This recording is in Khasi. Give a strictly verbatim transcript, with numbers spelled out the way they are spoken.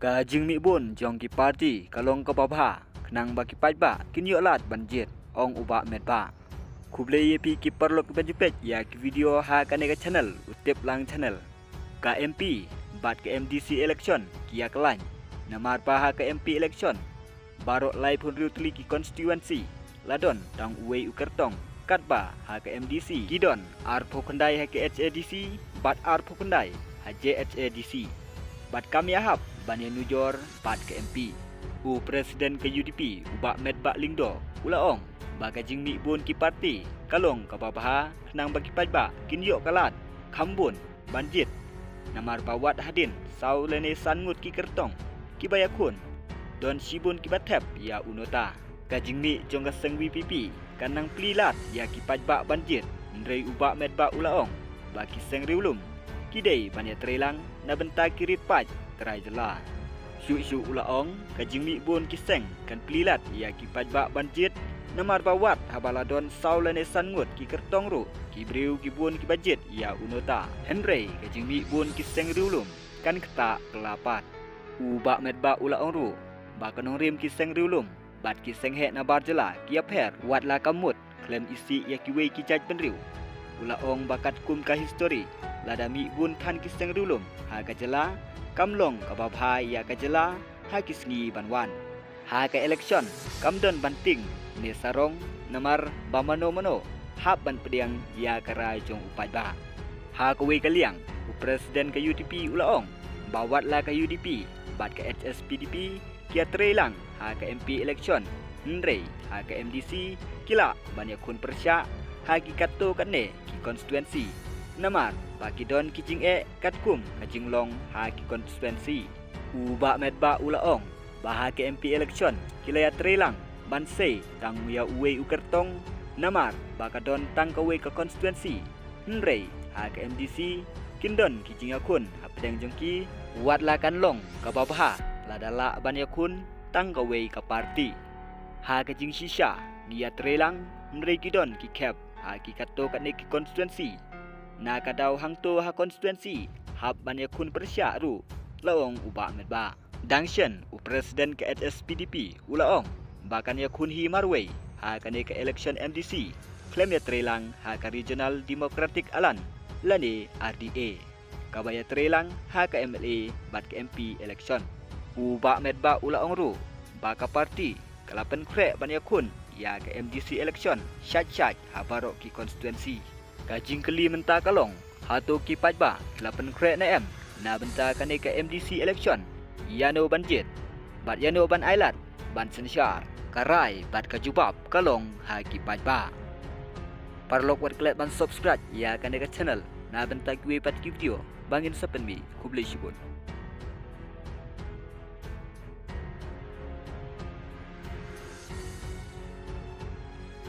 Ka jingmih bun jong ki party ka long kaba bha khnang ba ki paidbah kin ïoh lad ban jied, ong u Bah Metbah. Khublei ïa phi ki paralok kiba ju peit ïa ki video ha kane ka channel, u Tip Lang Channel. Ka M P bad ka M D C election ki ïa khlaiñ. Namar ba ha ka M P election baroh laiphew hynriew tylli ki constituency la don tang uwei u kyrtong, katba ha ka M D C ki don arphew khyndai ha K H A D C bad arphew khyndai ha J H A D C. Bad kam ïahap ban ïanujor bad ka M P. U President ka U D P, u Bah Metbah Lyngdoh, u la ong ba ka jingmih bun ki party ka long kaba bha khnang ba ki paidbah kin ïoh ka lad kham bun ban jied. Namar ba wat hadien saw lane san ngut ki kyrtong kiba ïakhun, don shibun kiba thep ïa u nota. Ka jingmih jong ka seng V P P kan nang plie lad ïa ki paidbah ban jied, hynrei u Bah Metbah u la ong ba ki seng riewlum ki dei ban ïatreilang na bynta ki rit paid trai jylla. Shuh shuh u la ong, ka jingmih bun ki seng kan plie lad ïa ki paidbah ban jied, namar ba wat haba la don saw lane san ngut ki kyrtong ruh, ki briew ki bun kiba jied ïa u nota. Hynrei ka jingmih bun ki seng riewlum kan ktah kylla pat. U Bah Metbah u la ong ruh ba ka nongrim ki seng riewlum bad ki seng heh nabar jylla ki ïapher wat la ka mut khlem isih ïa kiwei ki jaitbynriew. U la ong ba katkum ka history, lada mih bun than ki seng riewlum ha ka jylla, kam long kaba bha ïa ka jylla ha ki sngi ban wan. Ha ka election kam don ban tieng ne sarong, namar ba mano mano hap ban pdiang ïa ka rai jong u paidbah. Ha kawei ka liang, u President ka U D P u la ong ba wat la ka U D P bad ka H S P D P ki ïatreilang ha ka M P election, hynrei ha ka M D C ki lah ban ïakhun pyrshah ha ki katto katne ki constituency, namar ba ki don ki jingeh katkum ka jinglong ha ki constituency. U Bah Metbah u la ong ba ha ka M P election ki la ïatreilang ban sei tang ïa uwei u kyrtong, namar ba ka don tang kawei ka constituency, hynrei ha ka M D C kin don ki jingïakhun hapdeng jong ki. Wat la kan long kaba bha lada lah ban ïakhun tang kawei ka party. Ha ka jingshisha ngi ïatreilang, hynrei ki don ki khep ha ki katto katne ki constituency. Na ka daw hangto ha constituency hap ban ïakhun pyrshah ruh, la ong u Bah Metbah. Dang shen, u President ka H S P D P u la ong ba kan ïakhun hi marwei ha kane ka election M D C khlem ïatreilang ha ka Regional Democratic Alliance lane R D A, kaba ïatreilang ha ka M L A bad ka M P election. U Bah Metbah u la ong ruh ba ka party ka la pynkhreh ban ïakhun ïa ka M D C election shait shait ha baroh ki constituency. Ka jingkylli mynta ka long, hato ki paidbah ki la pynkhreh ne em na bynta kane ka M D C election? Ïano ban jied bad ïano ban ailad ban synshar? Ka rai bad ka jubab ka long ha ki paidbah. Paralok, wat klet ban subscribe ïa kane ka channel na bynta kiwei pat ki video ba ngin sa pynmih. Khublei shibun.